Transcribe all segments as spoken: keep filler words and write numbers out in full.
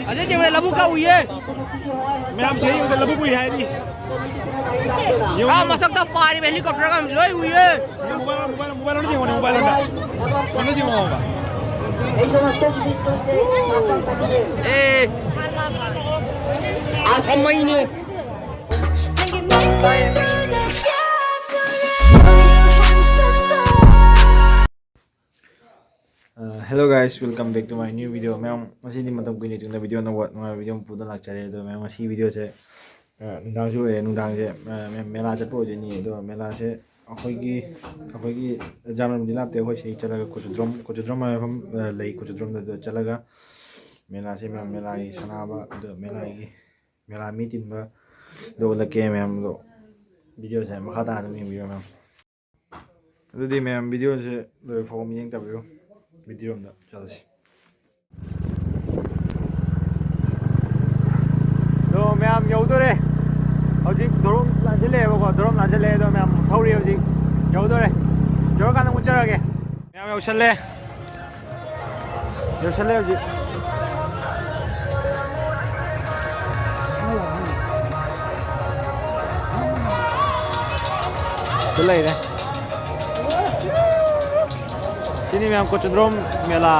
ꯑꯖꯦ ꯆꯦꯡꯂꯩ ꯂꯧꯕꯨꯛꯀ ꯎꯏꯌꯦ꯫ ꯃꯌꯥꯝ ꯁꯤꯗ ꯌꯦꯡꯉꯨꯗ, ꯂꯧꯕꯨꯛ ꯎꯏ ꯍꯥꯏꯔꯤ꯫ ꯌꯦꯡꯉꯨ꯫ ꯑꯥ ꯃꯊꯛꯇ ꯄꯥꯏꯔꯤꯕ helicopterꯒ ꯂꯣꯏ ꯎꯏꯌꯦ꯫ ꯁꯤꯗ mobile, mobile, mobile ꯂꯣꯝꯗ ꯌꯦꯡꯉꯣꯅꯦ, mobile ꯂꯣꯝꯗ꯫ ꯁꯣꯝꯗ ꯌꯦꯡꯉꯣꯕ꯫ ꯑꯦ꯫ ꯀꯃꯩꯅꯦ꯫ Uh, hello guys, welcome back to my new video. ꯃꯌꯥꯝ, ꯉꯁꯤꯗꯤ ꯃꯇꯝ ꯀꯨꯏꯅ ꯇꯨꯡꯗ video ꯑꯅꯧꯕ ꯅꯨꯡꯉꯥꯏꯕ video ꯑꯃ ꯄꯨꯗꯨꯅ ꯂꯥꯛꯆꯔꯦ꯫ ꯑꯗꯣ ꯃꯌꯥꯝ, ꯉꯁꯤ videoꯁꯦ, ꯑ, ꯅꯨꯡꯗꯥꯡꯁꯨ ꯑꯣꯏꯔꯦ, ꯅꯨꯡꯗꯥꯡꯁꯦ, ꯑ, ꯃꯦ-, ꯃꯦꯂꯥ ꯆꯠꯄ ꯑꯣꯏꯗꯣꯏꯅꯤ꯫ ꯑꯗꯣ ꯃꯦꯂꯥꯁꯦ ꯑꯩꯈꯣꯏꯒꯤ, ꯑꯩꯈꯣꯏꯒꯤ ꯖꯥꯝꯕꯅꯤꯗꯤ ꯂꯥꯞꯇꯦ, ꯑꯩꯈꯣꯏ ꯁꯤ ꯆꯠꯂꯒ ꯀꯣꯆꯨꯗ꯭ꯔꯣꯝ, ꯀꯣꯆꯨꯗ꯭ꯔꯣꯝ ꯍꯥꯏꯕ ꯃꯐꯝ, ꯑ, ꯂꯩ, ꯀꯣꯆꯨꯗ꯭ꯔꯣꯝꯗ ꯑꯗꯨꯗ ꯆꯠꯂꯒ ꯃꯦꯂꯥꯁꯦ, ꯃꯦꯂꯥꯒꯤ ꯁꯅꯥꯕ, ꯑꯗꯣ ꯃꯦꯂꯥꯒꯤ, ꯃꯦꯂꯥ ꯃꯤ ꯇꯤꯟꯕꯗꯣ ꯎꯠꯂꯛꯀꯦ ꯃꯌꯥꯝꯗꯣ꯫ Videoꯁꯦ ꯃꯈꯥ ꯇꯥꯅ ꯑꯗꯨꯝ ꯌꯦꯡꯕꯤꯌꯣ ꯃꯌꯥꯝ꯫ ꯑꯗꯨꯗꯤ ꯃꯌꯥꯝ videoꯁꯦ ꯂꯣꯏ ꯐꯥꯎꯕ ꯃꯤꯠꯌꯦꯡ ꯇꯥꯕꯤꯌꯨ꯫ Videoꯔꯣꯝꯗ ꯆꯠꯂꯁꯤ꯫ ꯑꯗꯣ ꯃꯌꯥꯝ ꯌꯧꯗꯣꯔꯦ꯫ ꯍꯧꯖꯤꯛ ꯗꯣꯔꯣꯝ ꯂꯥꯟꯁꯤꯜꯂꯛꯑꯦꯕꯀꯣ, ꯗꯣꯔꯣꯝ ꯂꯥꯟꯁꯤꯜꯂꯛꯑꯦ꯫ ꯑꯗꯣ ꯃꯌꯥꯝ ꯊꯧꯔꯤ ꯍꯧꯖꯤꯛ ꯌꯧꯗꯣꯔꯦ꯫ ꯌꯧꯔꯀꯥꯟꯗ ꯑꯃꯨꯛ ꯆꯠꯂꯒꯦ꯫ ꯃꯌꯥꯝ ꯌꯧꯁꯜꯂꯦ꯫ ꯌꯧꯁꯜꯂꯦ ꯍꯧꯖꯤꯛ꯫ ꯁꯤꯗ ꯂꯩꯔꯦ꯫ ꯁꯤꯅꯤ ꯃꯌꯥꯝ ꯀꯣꯆꯨꯗ꯭ꯔꯣꯝ ꯃꯦꯂꯥ꯫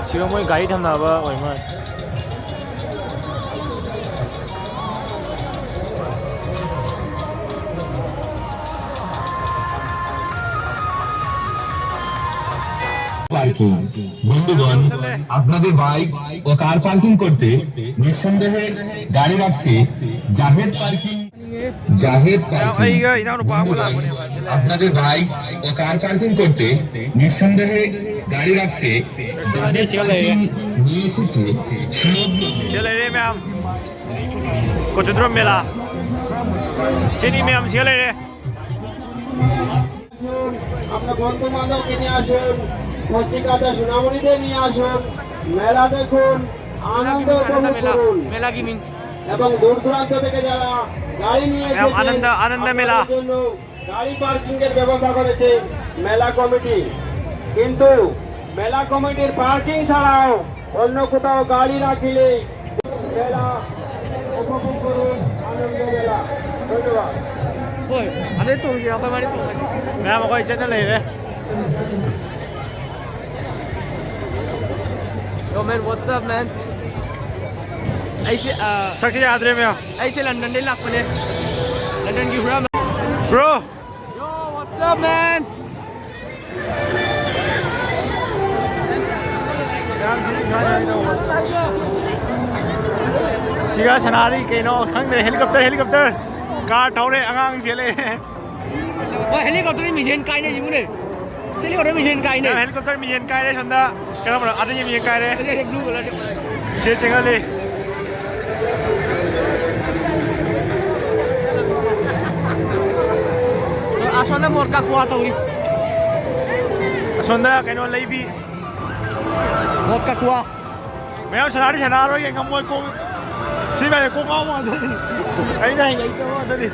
ꯁꯤꯒ ꯃꯣꯏ ꯒꯥꯔꯤ ꯊꯝꯅꯕ ꯑꯣꯏ ꯃꯥꯜꯂꯦ꯫ পার্কিং। বন্ধুগণ, আপনাদের বাইক ও কার পার্কিং করতে নিঃসন্দেহে গাড়ি রাখতে জাহেজ পার্কিং, জাহেজ পার্কিং। ꯑꯩꯒ ꯏꯅꯥꯎꯅꯨꯄꯥ ꯑꯃꯒ ꯂꯥꯛꯄꯅꯦꯕ꯫ আপনাদের বাইক ও কার পার্কিং করতে নিঃসন্দেহে গাড়ি রাখতে জাহেজ পার্কিং নিয়ে এসেছে সুলভ মূল্যে। ꯁꯤꯗ ꯂꯩꯔꯦ ꯃꯌꯥꯝ꯫ ꯀꯣꯆꯨꯗ꯭ꯔꯣꯝ ꯃꯦꯂꯥ꯫ ꯁꯤꯅꯤ ꯃꯌꯥꯝ ꯁꯤꯗ ꯂꯩꯔꯦ꯫ আসুন, আপনার বন্ধু বান্ধবকে নিয়ে আসুন, কচিকাঁচা সোনামণিদের নিয়ে আসুন, মেলা দেখুন, আনন্দ উপভোগ করুন। মেলা কি মিন? এবং দূর দূরান্ত থেকে যারা গাড়ি নিয়ে ম্যাম, এসেছেন, আনন্দ, আনন্দ মেলা। আপনাদের জন্য গাড়ি পার্কিং এর ব্যবস্থা করেছে মেলা কমিটি, কিন্তু মেলা কমিটির পার্কিং ছাড়াও অন্য কোথাও গাড়ি রাখলে মেলা উপভোগ করুন, আনন্দ মেলা। ধন্যবাদ। ꯍꯣꯏ, ꯑꯗꯩ ꯇꯣꯡꯁꯤ, ꯑꯩꯈꯣꯏ ꯃꯥꯅꯤ ꯇꯣꯡꯉꯁꯤ꯫ ꯃꯌꯥꯝ ꯑꯩꯈꯣꯏ ꯆꯠꯅ ꯂꯩꯔꯦ꯫ Yo, man, what's up, man? ꯑꯩꯁꯦ, ꯑ, ꯁꯛꯁꯦ ꯌꯥꯗ꯭ꯔꯦ, ꯃꯌꯥꯝ꯫ ꯑꯩꯁꯦ ꯂꯟꯗꯟꯗꯩ ꯂꯥꯛꯄꯅꯦ꯫ ꯂꯟꯗꯟꯒꯤ ꯍꯨꯔꯥꯟꯕ꯫ Bro! Yo, what's up, man? ꯁꯤꯒ ꯁꯅꯥꯔꯤ ꯀꯩꯅꯣ ꯈꯪꯗ꯭ꯔꯦ, helicopter, helicopter꯫ Car ꯊꯧꯔꯦ, ꯑꯉꯥꯡ ꯆꯦꯜꯂꯦ꯫ ꯍꯣꯏ, helicopter ꯃꯤꯡꯁꯦꯟ ꯀꯥꯏꯅꯩ ꯁꯤꯕꯨꯅꯦ꯫ ꯁꯤ helicopter ꯃꯤꯡꯁꯦꯟ ꯀꯥꯏꯅꯩ꯫ ꯅꯪ helicopter ꯃꯤꯡꯁꯦꯟ ꯀꯥꯏꯔꯦ ꯁꯣꯝꯗ꯫ ꯀꯔꯝꯕꯅꯣ? ꯑꯗꯒꯤ ꯃꯤꯡꯁꯦꯟ ꯀꯥꯏꯔꯦ꯫ ꯑꯗꯒꯤ blue colour꯫ ꯃꯤꯡꯁꯦꯟ ꯆꯦꯟꯍꯜꯂꯤ꯫ ꯑꯁꯣꯝꯗ ꯃꯣꯠ ꯀꯥꯀꯨꯋꯥ ꯇꯧꯔꯤ꯫ ꯑꯁꯣꯝꯗ ꯀꯩꯅꯣ ꯂꯩꯕꯤ꯫ ꯃꯣꯠ ꯀꯥꯀꯨꯋꯥ꯫ ꯃꯌꯥꯝ ꯁꯥꯟꯅꯔꯗꯤ ꯁꯥꯟꯅꯔꯔꯣꯏꯒꯦ, ꯉꯝꯃꯣꯏ꯫ ꯀꯣꯛ ꯁꯤ ꯃꯌꯥꯝꯁꯦ ꯀꯣꯛ ꯉꯥꯎꯕ ꯉꯥꯛꯇꯅꯤ꯫ ꯑꯩꯅ ꯍꯩꯅꯈꯤꯗꯕ ꯉꯥꯛꯇꯅꯤ꯫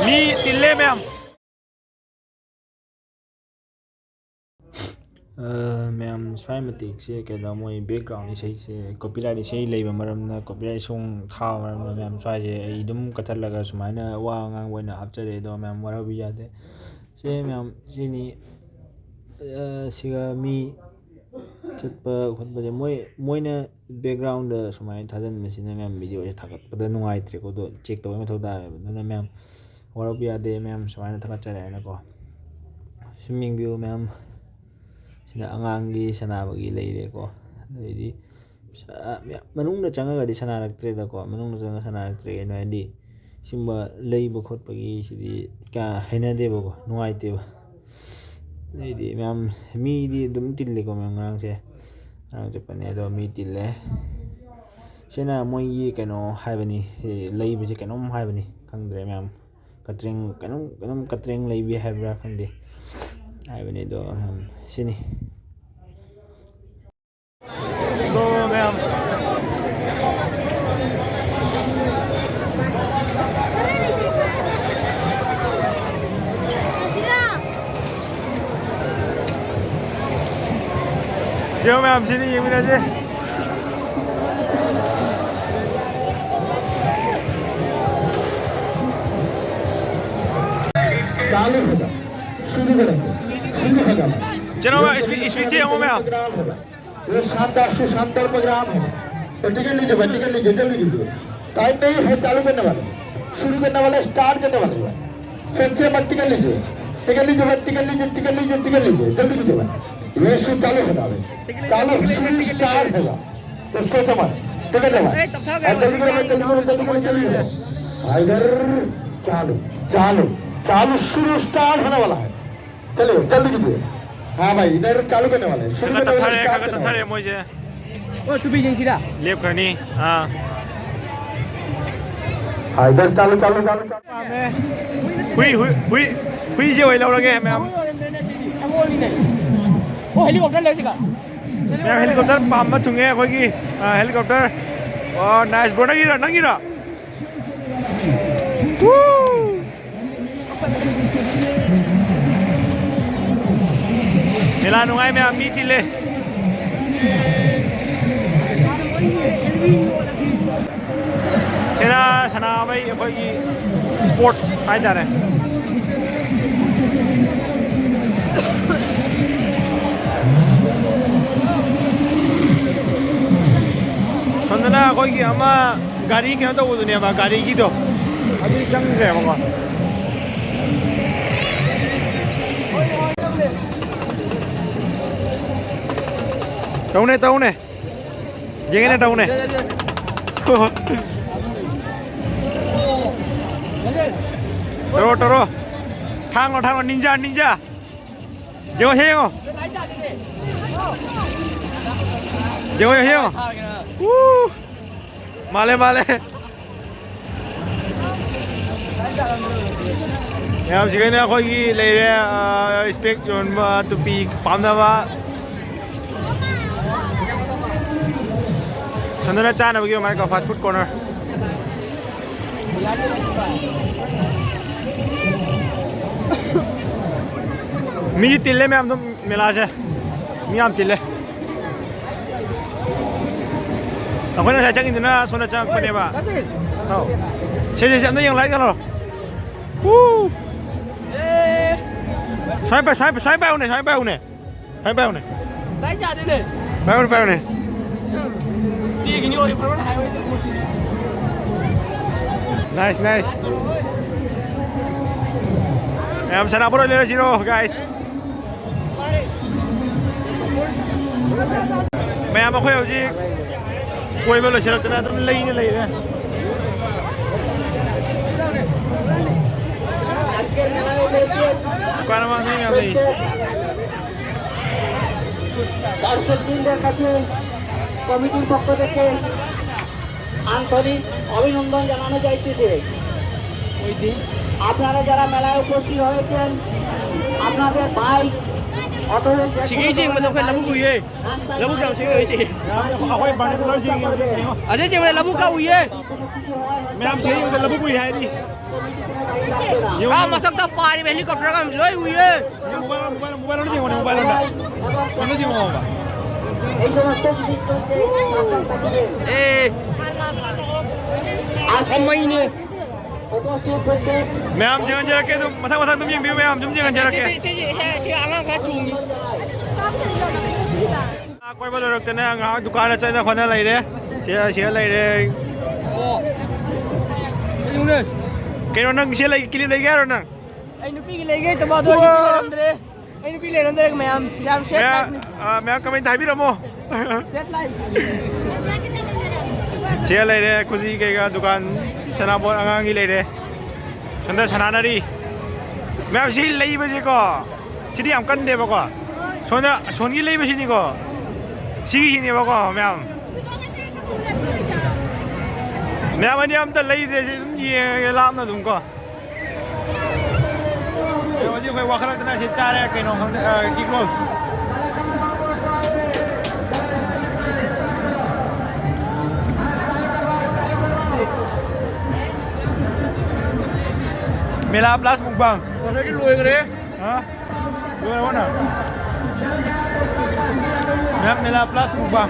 ꯃꯤ ꯇꯤꯜꯂꯦ ꯃꯌꯥꯝ꯫ ꯑ, ꯃꯌꯥꯝ ꯁ꯭ꯋꯥꯏ ꯃꯇꯤꯛꯁꯦ ꯀꯩꯅꯣ, ꯃꯣꯏ background ꯏꯁꯩꯁꯦ copyright ꯏꯁꯩ ꯂꯩꯕ ꯃꯔꯝꯅ, copyright song ꯊꯥꯕ ꯃꯔꯝꯅ ꯃꯌꯥꯝ ꯁ꯭ꯋꯥꯏꯁꯦ ꯑꯩ ꯑꯗꯨꯝ ꯀꯠꯊꯠꯂꯒ ꯁꯨꯃꯥꯏꯅ ꯋꯥ ꯉꯥꯡꯕ ꯑꯣꯏꯅ ꯍꯥꯞꯆꯔꯦ꯫ ꯑꯗꯣ ꯃꯌꯥꯝ ꯋꯥꯔꯧꯕꯤ ꯌꯥꯗꯦ꯫ ꯁꯦ ꯃꯌꯥꯝ, ꯁꯤꯅꯤ, ꯑ, ꯁꯤꯒ ꯃꯤ ꯆꯠꯄ ꯈꯣꯠꯄꯁꯦ ꯃꯣꯏ, ꯃꯣꯏꯅ background ꯁꯨꯃꯥꯏꯅ ꯊꯥꯖꯤꯟꯕꯁꯤꯅ ꯃꯌꯥꯝ videoꯁꯦ ꯊꯥꯒꯠꯄꯗ ꯅꯨꯡꯉꯥꯏꯇ꯭ꯔꯦꯀꯣ꯫ ꯑꯗꯣ check ꯇꯧꯕꯩ ꯃꯊꯧ ꯇꯥꯔꯦꯕ꯫ ꯑꯗꯨꯅ ꯃꯌꯥꯝ ꯋꯥꯔꯧꯕ ꯌꯥꯗꯦ, ꯃꯌꯥꯝ ꯁꯨꯃꯥꯏꯅ ꯊꯥꯒꯠꯆꯔꯦ ꯍꯥꯏꯅꯀꯣ꯫ ꯁꯨꯝ ꯌꯦꯡꯕꯤꯌꯨ ꯃꯌꯥꯝ꯫ ꯁꯤꯅ ꯑꯉꯥꯡꯒꯤ ꯁꯥꯟꯅꯕꯒꯤ ꯂꯩꯔꯦꯀꯣ꯫ ꯑꯗꯩꯗꯤ ꯄꯩꯁꯥ ꯃꯌꯥꯝ ꯃꯅꯨꯡꯗ ꯆꯪꯉꯒꯗꯤ ꯁꯥꯟꯅꯔꯛꯇ꯭ꯔꯦꯗꯀꯣ꯫ ꯃꯅꯨꯡꯗ ꯆꯪꯉꯒ ꯁꯥꯟꯅꯔꯛꯇ꯭ꯔꯦ ꯀꯩꯅꯣ ꯍꯥꯏꯗꯤ ꯁꯤꯒꯨꯝꯕ ꯂꯩꯕ ꯈꯣꯠꯄꯒꯤ ꯁꯤꯗꯤ ꯀꯌꯥ ꯍꯩꯅꯗꯦꯕꯀꯣ, ꯅꯨꯡꯉꯥꯏꯇꯦꯕ꯫ ꯑꯗꯩꯗꯤ ꯃꯌꯥꯝ ꯃꯤꯗꯤ ꯑꯗꯨꯝ ꯇꯤꯜꯂꯦꯀꯣ ꯃꯌꯥꯝ ꯉꯔꯥꯡꯁꯦ꯫ ꯉꯔꯥꯡ ꯆꯠꯄꯅꯦ ꯑꯗꯣ ꯃꯤ ꯇꯤꯜꯂꯦ꯫ ꯁꯤꯅ ꯃꯣꯏꯒꯤ ꯀꯩꯅꯣ ꯍꯥꯏꯕꯅꯤ, ꯁꯤ ꯂꯩꯕꯁꯦ ꯀꯩꯅꯣꯝ ꯍꯥꯏꯕꯅꯤ, ꯈꯪꯗ꯭ꯔꯦ ꯃꯌꯥꯝ꯫ ꯀꯇ꯭ꯔꯦꯡ ꯀꯩꯅꯣꯝ, ꯀꯩꯅꯣꯝ ꯀꯇ꯭ꯔꯦꯡ ꯂꯩꯕꯤ ꯍꯥꯏꯕ꯭ꯔꯥ ꯈꯪꯗꯦ ꯍꯥꯏꯕꯅꯤ ꯑꯗꯣ, ꯎꯝ, ꯁꯤꯅꯤ꯫ ꯁꯤꯕ ꯃꯌꯥꯝꯁꯤꯅ ꯌꯦꯡꯃꯤꯟꯅꯁꯦ꯫ चालू होगा, शुरू करेंगे, शुरू होगा। चलो, मैं इसमें, इसमें चाहिए हूँ मैं। ये शानदार से शानदार प्रोग्राम है। तो टिकट लीजिए भाई, टिकट लीजिए, जल्दी कीजिए। टाइम नहीं है चालू करने वाले, शुरू करने वाले, स्टार्ट करने वाले हैं। सबसे मत टिकट लीजिए, टिकट लीजिए भाई, टिकट लीजिए, टिकट लीजिए, टिकट लीजिए, जल्दी कीजिए भाई। ये शो चालू होने वाले, चालू शुरू स्टार्ट होगा। तो सोचो मत, टिकट लो भाई। जल्दी करो भाई, जल्दी करो, जल्दी करो, जल्दी करो। हाँ, इधर चालू, चालू, चालू शुरू स्टार्ट होने वाला है। चलिए, जल्दी कीजिए। हाँ भाई, इधर चालू करने वाले हैं, शुरू करने वाले हैं, स्टार्ट करने वाले हैं। ꯃꯣꯏꯁꯦ꯫ ꯑꯣ, ꯇꯨꯄꯤ ꯌꯦꯡꯁꯤꯔꯥ? ꯂꯦꯞꯈ꯭ꯔꯅꯤ꯫ ꯑꯥ꯫ ꯍꯥꯏꯗꯔ, ꯆꯠꯂꯨ, ꯆꯠꯂꯨ, ꯆꯠꯂꯨ, ꯆꯠꯂꯨ꯫ ꯄꯥꯝꯃꯦ꯫ ꯍꯨꯏ, ꯍꯨꯏ, ꯍꯨꯏ, ꯍꯨꯏꯁꯦ ꯑꯣꯏ ꯂꯧꯔꯒꯦ, ꯃꯌꯥꯝ꯫ ꯑꯣ, ꯍꯦꯂꯤꯀꯣꯞꯇꯔ ꯂꯩ ꯁꯤꯒ꯫ ꯃꯌꯥꯝ, ꯍꯦꯂꯤꯀꯣꯞꯇꯔ ꯄꯥꯝꯕ ꯊꯨꯡꯉꯦ ꯑꯩꯈꯣꯏꯒꯤ, ꯑ, ꯍꯦꯂꯤꯀꯣꯞꯇꯔ꯫ ꯑꯣ, ꯅꯥꯏꯁ, ꯕ꯭ꯔꯣ, ꯅꯪꯒꯤꯔꯣ? ꯅꯪꯒꯤꯔꯣ? ꯃꯦꯂꯥ ꯅꯨꯡꯉꯥꯏ ꯃꯌꯥꯝ, ꯃꯤ ꯇꯤꯜꯂꯦ꯫ ꯁꯦꯅꯥ ꯁꯅꯥꯕꯩ ꯑꯩꯈꯣꯏꯒꯤ ꯁ꯭ꯄꯣꯔꯠꯁ ꯍꯥꯏꯇꯥꯔꯦ꯫ ꯁꯣꯝꯗꯅ ꯑꯩꯈꯣꯏꯒꯤ ꯑꯃ ꯒꯥꯔꯤ ꯀꯩꯅꯣ ꯇꯧꯕꯗꯨꯅꯦꯕ, ꯒꯥꯔꯤꯒꯤꯗꯣ ꯑꯗꯨꯗꯤ ꯆꯪꯗ꯭ꯔꯦꯕꯀꯣ꯫ ꯇꯧꯅꯦ, ꯇꯧꯅꯦ꯫ ꯌꯦꯡꯉꯦꯅꯦ, ꯇꯧꯅꯦ꯫ ꯇꯧꯔꯣ, ꯇꯧꯔꯣ꯫ ꯊꯥꯡꯉꯣ, ꯊꯥꯡꯉꯣ, ꯅꯤꯟꯖꯥ, ꯅꯤꯟꯖꯥ꯫ ꯌꯦꯡꯉꯣ, ꯁꯤ ꯌꯦꯡꯉꯣ꯫ ꯌꯦꯡꯉꯣ, ꯁꯤ ꯌꯦꯡꯉꯣ꯫ ꯎ꯫ ꯃꯥꯜꯂꯦ, ꯃꯥꯜꯂꯦ꯫ ꯃꯌꯥꯝꯁꯤꯒꯩꯅ ꯑꯩꯈꯣꯏꯒꯤ ꯂꯩꯔꯦ, ꯑ, ꯏꯁꯄꯦꯛ ꯌꯣꯟꯕ, ꯇꯨꯄꯤ ꯄꯥꯝꯅꯕ꯫ ꯍꯟꯗꯅ ꯆꯥꯅꯕꯒꯤ ꯃꯥꯏꯀꯣ fast food corner꯫ ꯃꯤꯗꯤ ꯇꯤꯜꯂꯦ ꯃꯌꯥꯝ ꯑꯗꯨꯝ ꯃꯦꯂꯥꯁꯦ꯫ ꯃꯤ ꯌꯥꯝ ꯇꯤꯜꯂꯦ꯫ ꯑꯩꯈꯣꯏꯅ ꯉꯁꯥꯏ ꯆꯪꯉꯤꯗꯨꯅ ꯁꯣꯝꯗ ꯆꯪꯉꯛꯄꯅꯦꯕ꯫ ꯑꯧ꯫ ꯁꯦ, ꯁꯦ, ꯁꯦ, ꯑꯝꯇ ꯌꯦꯡꯉꯨ, ꯂꯥꯏ ꯀꯩꯅꯣ꯫ ꯎ! ꯁ꯭ꯋꯥꯏ ꯄꯥꯏ-, ꯁ꯭ꯋꯥꯏ, ꯁ꯭ꯋꯥꯏ ꯄꯥꯏꯌꯨꯅꯦ, ꯁ꯭ꯋꯥꯏ ꯄꯥꯏꯌꯨꯅꯦ꯫ ꯁ꯭ꯋꯥꯏ ꯄꯥꯏꯌꯨꯅꯦ꯫ ꯂꯥꯏ ꯌꯥꯗꯦꯅꯦ꯫ ꯄꯥꯏꯌꯨꯅꯦ, ꯄꯥꯏꯌꯨꯅꯦ꯫ ꯇꯦꯛꯈꯤꯅꯤ ꯑꯣꯏ ꯐꯔꯣ ꯍꯥꯏꯋꯦꯁꯦ꯫ Nice, nice꯫ ꯃꯌꯥꯝ ꯁꯅꯥꯄꯣꯔꯣ ꯂꯩꯔꯁꯤꯔꯣ, guys? ꯃꯌꯥꯝ ꯑꯩꯈꯣꯏ ꯍꯧꯖꯤꯛ ꯀꯣꯏꯕ ꯂꯣꯏꯁꯤꯜꯂꯛꯇꯅ ꯑꯗꯨꯝ ꯂꯩꯅ ꯂꯩꯔꯦ꯫ ꯗꯨꯀꯥꯟ ꯃꯃꯥꯡꯗ ꯃꯤ ꯃꯌꯥꯝ ꯂꯩ꯫ দর্শকবৃন্দের কাছে কমিটির পক্ষ থেকে আন্তরিক অভিনন্দন জানানো যাইতেছে। আপনারা যারা মেলায় উপস্থিত হয়েছেন, আপনাদের বাইক অথবা যে কোনো ধরনের বাইক রাস্তায় ꯂꯧꯕꯨꯛ ꯌꯥꯝ ꯁꯤꯒꯩ ꯆꯦꯟꯕꯗ ꯂꯧꯕꯨꯛꯀ ꯎꯏꯌꯦ꯫ ꯃꯌꯥꯝ ꯁꯤꯒꯩ ꯌꯦꯡꯕꯗ ꯂꯧꯕꯨꯛꯀ ꯎꯏꯌꯦ ꯍꯥꯏꯔꯤ꯫ ꯌꯦꯡꯉꯨ, ꯑꯥ ꯌꯦꯡꯉꯨ꯫ ꯃꯊꯛꯇ ꯄꯥꯏꯔꯤꯕ helicopter ꯒ ꯂꯣꯏ ꯎꯏꯌꯦ꯫ ꯌꯦꯡꯉꯨ, mobile, mobile, mobile ꯑꯝꯇ ꯌꯦꯡꯉꯨꯅꯦ, mobile ꯑꯝꯇ꯫ ꯁꯣꯝꯗ ꯌꯦꯡꯉꯣꯕ꯫ ꯑꯦ꯫ ꯃꯩꯅꯦ꯫ ꯃꯌꯥꯝ ꯌꯦꯡꯍꯟꯖꯔꯛꯀꯦ ꯑꯗꯨꯝ, ꯃꯊꯪ ꯃꯊꯪ ꯑꯗꯨꯝ ꯌꯦꯡꯕꯤꯌꯨ ꯃꯌꯥꯝ, ꯑꯗꯨꯝ ꯌꯦꯡꯍꯟꯖꯔꯛꯀꯦ꯫ ꯁꯤ, ꯁꯤ, ꯁꯤ, ꯁꯤ, ꯁꯤ ꯑꯉꯥꯡ ꯈꯔ ꯆꯣꯡꯉꯤ꯫ ꯑꯥ, ꯀꯣꯏꯕ ꯂꯣꯏꯔꯛꯇꯅ ꯉꯥꯏꯍꯥꯛ ꯗꯨꯀꯥꯟꯗ ꯆꯠꯅ ꯈꯣꯠꯅ ꯂꯩꯔꯦ꯫ ꯁꯤꯗ, ꯁꯤꯗ ꯂꯩꯔꯦ꯫ ꯑꯣ꯫ ꯀꯩꯅꯣꯅꯦ? ꯀꯩꯅꯣ ꯅꯪ ꯁꯤꯗ ꯂꯩ-, clip ꯂꯩꯒꯦ ꯍꯥꯏꯔꯣ ꯅꯪ? ꯑꯩ ꯅꯨꯄꯤꯒꯤ ꯂꯩꯒꯦ ꯇꯧꯕ ꯑꯗꯣ ꯑꯩ ꯅꯨꯄꯤ ꯋꯥ! ꯂꯩꯔꯝꯗ꯭ꯔꯦ꯫ ꯑꯩ ꯅꯨꯄꯤ ꯂꯩꯔꯝꯗ꯭ꯔꯦ ꯃꯌꯥꯝ꯫ ꯌꯥꯝ sad ꯃꯌꯥꯝ, life ꯅꯤ꯫ ꯑꯥ, ꯃꯌꯥꯝ comment ꯍꯥꯏꯕꯤꯔꯝꯃꯣ꯫ Sad life꯫ ꯁꯤꯗ ꯂꯩꯔꯦ, ꯈꯨꯖꯤ ꯀꯩꯀꯥ ꯗꯨꯀꯥꯟ, ꯁꯅꯥꯄꯣꯠ ꯑꯉꯥꯡꯒꯤ ꯂꯩꯔꯦ꯫ ꯁꯣꯝꯗ ꯁꯥꯟꯅꯅꯔꯤ꯫ ꯃꯌꯥꯝ ꯁꯤ ꯂꯩꯕꯁꯦꯀꯣ, ꯁꯤꯗꯤ ꯌꯥꯝ ꯀꯟꯗꯦꯕꯀꯣ꯫ ꯁꯣꯝꯗ, ꯁꯣꯝꯒꯤ ꯂꯩꯕꯁꯤꯅꯤꯀꯣ꯫ ꯁꯤꯒꯤꯁꯤꯅꯦꯕꯀꯣ, ꯃꯌꯥꯝ꯫ ꯃꯌꯥꯝ ꯑꯅꯤ ꯑꯝꯇ ꯂꯩꯗ꯭ꯔꯦ, ꯁꯤ ꯑꯗꯨꯝ ꯌꯦꯡꯉꯒꯦ ꯂꯥꯞꯅ ꯑꯗꯨꯝ ꯀꯣ꯫ ꯍꯧꯖꯤꯛ ꯑꯩꯈꯣꯏ ꯋꯥꯈꯠꯂꯛꯇꯅ ꯁꯤ ꯆꯥꯔꯦ, ꯀꯩꯅꯣ ꯈꯪꯗꯦ, ꯑ, egg roll꯫ Mela plus mukbang. Already ꯂꯣꯏꯈ꯭ꯔꯦ꯫ ꯍꯥ? ꯂꯣꯏꯔꯕꯣ ꯅꯪ? ꯃꯌꯥꯝ, Mela plus mukbang꯫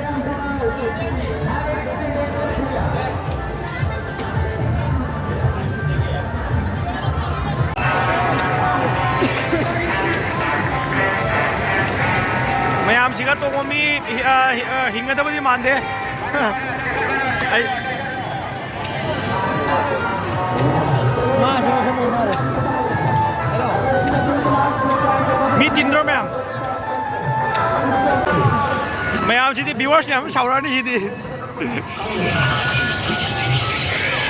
ꯃꯌꯥꯝꯁꯤꯒ ꯇꯣꯡꯕ ꯃꯤ, ꯑ, ꯑ, ꯍꯤꯡꯒꯗꯕꯗꯤ ꯃꯥꯟꯗꯦ꯫ ꯑꯩ ꯃꯤ ꯇꯤꯟꯗ꯭ꯔꯣ ꯃꯌꯥꯝ? ꯃꯌꯥꯝꯁꯤꯗꯤ viewers ꯃꯌꯥꯝ ꯁꯥꯎꯔꯛꯑꯅꯤ ꯁꯤꯗꯤ꯫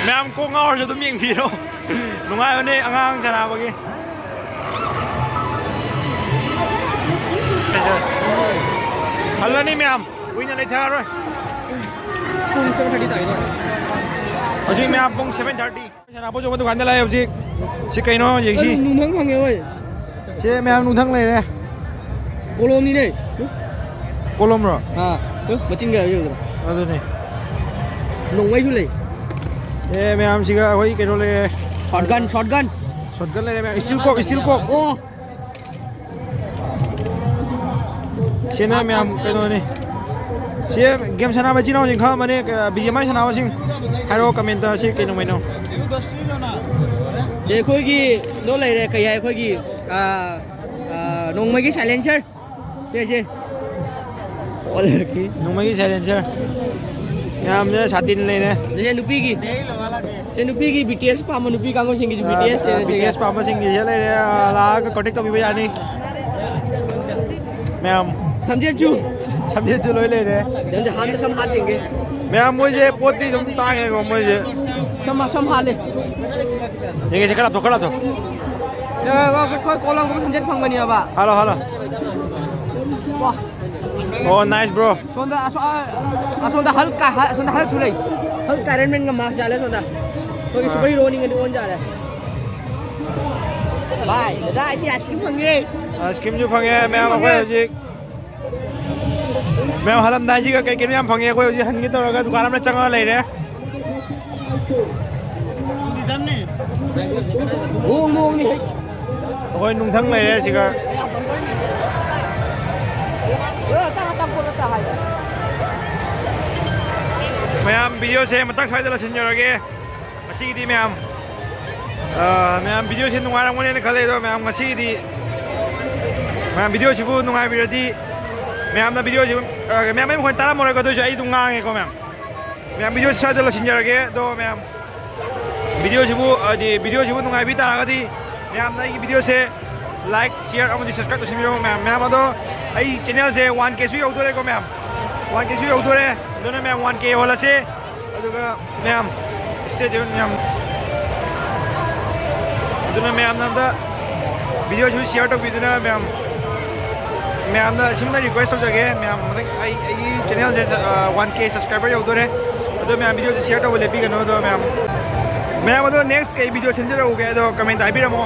ꯃꯌꯥꯝ ꯀꯣꯛ ꯉꯥꯎꯔꯁꯨ ꯑꯗꯨꯝ ꯌꯦꯡꯕꯤꯔꯣ꯫ ꯅꯨꯡꯉꯥꯏꯕꯅꯦ ꯑꯉꯥꯡ ꯁꯥꯟꯅꯕꯒꯤ꯫ ꯍꯜꯂꯅꯤ ꯃꯌꯥꯝ꯫ ꯀꯨꯏꯅ ꯂꯩꯊꯔꯔꯣꯏ꯫ ꯄꯨꯡ seven thirty ꯇꯥꯒꯦ ꯇꯧꯔꯦ꯫ ꯍꯧꯖꯤꯛ ꯃꯌꯥꯝ ꯄꯨꯡ seven thirty꯫ ꯁꯅꯥꯄꯣꯠ ꯌꯣꯟꯕ ꯗꯨꯀꯥꯟꯗ ꯂꯥꯛꯑꯦ ꯍꯧꯖꯤꯛ꯫ ꯁꯤ ꯀꯩꯅꯣ ꯌꯦꯡꯁꯤ꯫ ꯑꯗꯨ ꯅꯨꯡꯊꯪ ꯐꯪꯉꯦ ꯍꯣꯏ꯫ ꯁꯤ ꯃꯌꯥꯝ ꯅꯨꯡꯊꯪ ꯂꯩꯔꯦ꯫ ꯀꯣꯂꯣꯝꯅꯤꯅꯦ꯫ ꯀꯣꯂꯣꯝꯔꯣ? ꯑꯥ, ꯃꯆꯤꯟꯒ ꯌꯦꯡꯉꯨꯗꯅ꯫ ꯑꯗꯨꯅꯦ꯫ ꯅꯣꯡꯃꯩꯁꯨ ꯂꯩ꯫ ꯑꯦ, ꯃꯌꯥꯝꯁꯤꯒ ꯑꯩꯈꯣꯏ ꯀꯩꯅꯣ ꯂꯩꯔꯦ꯫ Shotgun, shotgun꯫ Shotgun ꯂꯩꯔꯦ ꯃꯌꯥꯝ꯫ Steel cope, steel cope. ꯑꯣ꯫ ꯁꯤꯅ ꯃꯌꯥꯝ ꯀꯩꯅꯣꯅꯤ꯫ ꯁꯤ game ꯁꯥꯟꯅꯕ ꯏꯆꯤꯟ ꯏꯅꯥꯎꯁꯤꯡ ꯈꯪꯉꯝꯃꯅꯤ, ꯕꯤ ꯖꯤ ꯑꯦꯝ ꯑꯥꯏ ꯁꯥꯟꯅꯕꯁꯤꯡ꯫ ꯍꯥꯏꯔꯛꯑꯣ comment ꯁꯤ ꯀꯩ ꯅꯣꯡꯃꯩꯅꯣ꯫ ꯁꯤ ꯑꯩꯈꯣꯏꯒꯤ ꯗꯣ ꯂꯩꯔꯦ, ꯀꯩ ꯍꯥꯏ, ꯑꯩꯈꯣꯏꯒꯤ, ꯑꯥ, ꯑꯥ, ꯅꯣꯡꯃꯩꯒꯤ silencer꯫ ꯁꯦ, ꯁꯦ꯫ ꯑꯣꯜꯂꯛꯀꯤ꯫ ꯅꯣꯡꯃꯩꯒꯤ silencer꯫ ꯌꯥꯝꯅ ꯁꯥꯇꯤꯟ ꯂꯩꯔꯦ꯫ ꯁꯦ ꯅꯨꯄꯤꯒꯤ꯫ ꯁꯦ ꯅꯨꯄꯤꯒꯤ B T S ꯄꯥꯝꯕ ꯅꯨꯄꯤ ꯀꯥꯡꯕꯨꯁꯤꯡꯒꯤꯁꯨ ꯑꯥ, B T S ꯂꯩꯔꯦ ꯁꯤꯒ꯫ B T S ꯄꯥꯝꯕꯁꯤꯡꯒꯤꯁꯦ ꯂꯩꯔꯦ, ꯑꯥ, ꯂꯥꯛꯑꯒ contact ꯇꯧꯕꯤꯕ ꯌꯥꯅꯤ꯫ ꯃꯌꯥꯝ꯫ ꯁꯝꯖꯦꯠꯁꯨ꯫ ꯁꯝꯖꯦꯠꯁꯨ ꯂꯣꯏ ꯂꯩꯔꯦ꯫ ꯁꯝꯖꯦꯠ ꯍꯥꯟꯅ ꯁꯝ ꯍꯥꯠ ꯌꯦꯡꯒꯦ꯫ ꯃꯌꯥꯝ ꯃꯣꯏꯁꯦ ꯄꯣꯠꯇꯤ ꯑꯗꯨꯝ ꯇꯥꯡꯉꯦꯀꯣ ꯃꯣꯏꯁꯦ꯫ ꯁꯝ, ꯁꯝ ꯍꯥꯠꯂꯦ꯫ ꯌꯦꯡꯒꯦꯁꯦ, ꯈꯔ ꯂꯥꯞꯊꯣꯛ, ꯈꯔ ꯂꯥꯞꯊꯣꯛ꯫ ꯑꯦ, ꯑꯩꯈꯣꯏ ꯀꯣꯂꯝ ꯁꯝꯖꯦꯠ ꯐꯪꯕꯅꯦꯕ꯫ Hello, hello. ꯋꯥ꯫ ꯑꯣ, nice, bro꯫ ꯁꯣꯝꯗ ꯑꯁꯣ-, ꯑ-, ꯑꯁꯣꯝꯗ ꯍꯜꯀ ꯍ-, ꯑꯁꯣꯝꯗ ꯍꯜꯁꯨ ꯂꯩ꯫ ꯍꯜꯀ Iron Manꯒ mask ꯌꯥꯜꯂꯦ ꯑꯁꯣꯝꯗ꯫ ꯑꯩꯈꯣꯏꯒꯤ ꯑꯥ꯫ Super heroꯅꯤ ꯉꯗꯤ ꯑꯣꯟ ꯌꯥꯔꯦ꯫ ꯚꯥꯏ, ꯗꯗꯥ, ꯑꯩꯗꯤ ice cream ꯐꯪꯉꯦ꯫ Ice creamꯁꯨ ꯐꯪꯉꯦ, ꯃꯌꯥꯝ ꯑꯩꯈꯣꯏ ꯐꯪꯉꯦ꯫ ꯍꯧꯖꯤꯛ꯫ ꯃꯌꯥꯝ ꯍꯜꯂꯝꯗꯥꯏꯁꯤꯒ ꯀꯩ ꯀꯩꯅꯣ ꯌꯥꯝ ꯐꯪꯉꯦ꯫ ꯑꯩꯈꯣꯏ ꯍꯧꯖꯤꯛ ꯍꯟꯒꯦ ꯇꯧꯔꯒ ꯗꯨꯀꯥꯟ ꯑꯃꯗ ꯆꯪꯉꯒ ꯂꯩꯔꯦ꯫ ꯑꯩꯈꯣꯏ ꯅꯨꯡꯊꯪ ꯂꯩꯔꯦ ꯁꯤꯒ꯫ ꯃꯌꯥꯝ, ꯚꯤꯗꯤꯑꯣꯁꯦ ꯃꯇꯥꯡ ꯁ꯭ꯋꯥꯏꯗ ꯂꯣꯏꯁꯤꯟꯖꯔꯒꯦ꯫ ꯉꯁꯤꯒꯤꯗꯤ ꯃꯌꯥꯝ, ꯑ, ꯃꯌꯥꯝ, ꯚꯤꯗꯤꯑꯣꯁꯦ ꯅꯨꯡꯉꯥꯏꯔꯝꯒꯅꯦꯅ ꯈꯜꯂꯦ꯫ ꯑꯗꯣ ꯃꯌꯥꯝ, ꯉꯁꯤꯒꯤꯗꯤ ꯃꯌꯥꯝ, ꯚꯤꯗꯤꯑꯣꯁꯤꯕꯨ ꯅꯨꯡꯉꯥꯏꯕꯤꯔꯗꯤ, ꯃꯌꯥꯝꯅ ꯚꯤꯗꯤꯑꯣꯁꯤꯕꯨ, ꯑ, ꯃꯌꯥꯝ, ꯑꯩ ꯃꯈꯣꯟ ꯇꯥꯔꯝꯃꯔꯣꯏꯀꯣ, ꯑꯗꯨꯑꯣꯏꯁꯨ ꯑꯩ ꯑꯗꯨꯝ ꯉꯥꯡꯉꯦꯀꯣ ꯃꯌꯥꯝ꯫ ꯃꯌꯥꯝ, ꯚꯤꯗꯤꯑꯣꯁꯤ ꯁ꯭ꯋꯥꯏꯗ ꯂꯣꯏꯁꯤꯟꯖꯔꯒꯦ꯫ ꯑꯗꯣ ꯃꯌꯥꯝ, ꯚꯤꯗꯤꯑꯣꯁꯤꯕꯨ, ꯍꯥꯏꯗꯤ, ꯚꯤꯗꯤꯑꯣꯁꯤꯕꯨ ꯅꯨꯡꯉꯥꯏꯕꯤ ꯇꯥꯔꯒꯗꯤ, ꯃꯌꯥꯝꯅ ꯑꯩꯒꯤ ꯚꯤꯗꯤꯑꯣꯁꯦ like, share ꯑꯃꯗꯤ subscribe ꯇꯧꯁꯤꯟꯕꯤꯔꯣ ꯃꯌꯥꯝ꯫ ꯃꯌꯥꯝ, ꯑꯗꯣ ꯑꯩ ꯆꯦꯅꯦꯜꯁꯦ one K ꯁꯨ ꯌꯧꯗꯣꯔꯦꯀꯣ ꯃꯌꯥꯝ, one K ꯁꯨ ꯌꯧꯗꯣꯔꯦ꯫ ꯑꯗꯨꯅ ꯃꯌꯥꯝ, one K ꯌꯧꯍꯜꯂꯁꯦ꯫ ꯑꯗꯨꯒ ꯃꯌꯥꯝ, stay tuned ꯃꯌꯥꯝ꯫ ꯑꯗꯨꯅ ꯃꯌꯥꯝꯅ ꯑꯝꯇ ꯚꯤꯗꯤꯑꯣꯁꯤꯕꯨ share ꯇꯧꯕꯤꯗꯨꯅ ꯃꯌꯥꯝ, ꯃꯌꯥꯝꯅ ꯁꯤꯝꯅ request ꯇꯧꯖꯒꯦ ꯃꯌꯥꯝ꯫ ꯃꯊꯪ ꯑꯩ, ꯑꯩꯒꯤ ꯆꯦꯅꯦꯜꯁꯦ, ꯑ, one K subscriber ꯌꯧꯗꯣꯔꯦ꯫ ꯑꯗꯣ ꯃꯌꯥꯝ, ꯚꯤꯗꯤꯑꯣꯁꯦ share ꯇꯧꯕ ꯂꯦꯞꯄꯤꯒꯅꯨ꯫ ꯑꯗꯣ ꯃꯌꯥꯝ, ꯃꯌꯥꯝ, ꯑꯗꯣ next ꯀꯩ ꯚꯤꯗꯤꯑꯣ ꯁꯦꯝꯖꯔꯛꯎꯒꯦ, ꯑꯗꯣ comment ꯍꯥꯏꯕꯤꯔꯝꯃꯣ꯫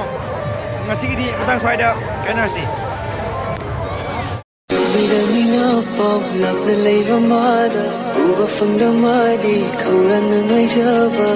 ꯉꯁꯤꯒꯤꯗꯤ ꯃꯇꯥꯡ ꯁ꯭ꯋꯥꯏꯗ ꯀꯥꯏꯅꯔꯁꯤ꯫ ꯃꯤꯗ ꯃꯤꯅ ꯄꯥꯎ ꯂꯥꯞꯅ ꯂꯩꯕ ꯃꯥꯗ ꯎꯕ ꯐꯪꯗ ꯃꯥꯗꯤ ꯈꯧꯔꯥꯡꯅ ꯉꯥꯏꯖꯕ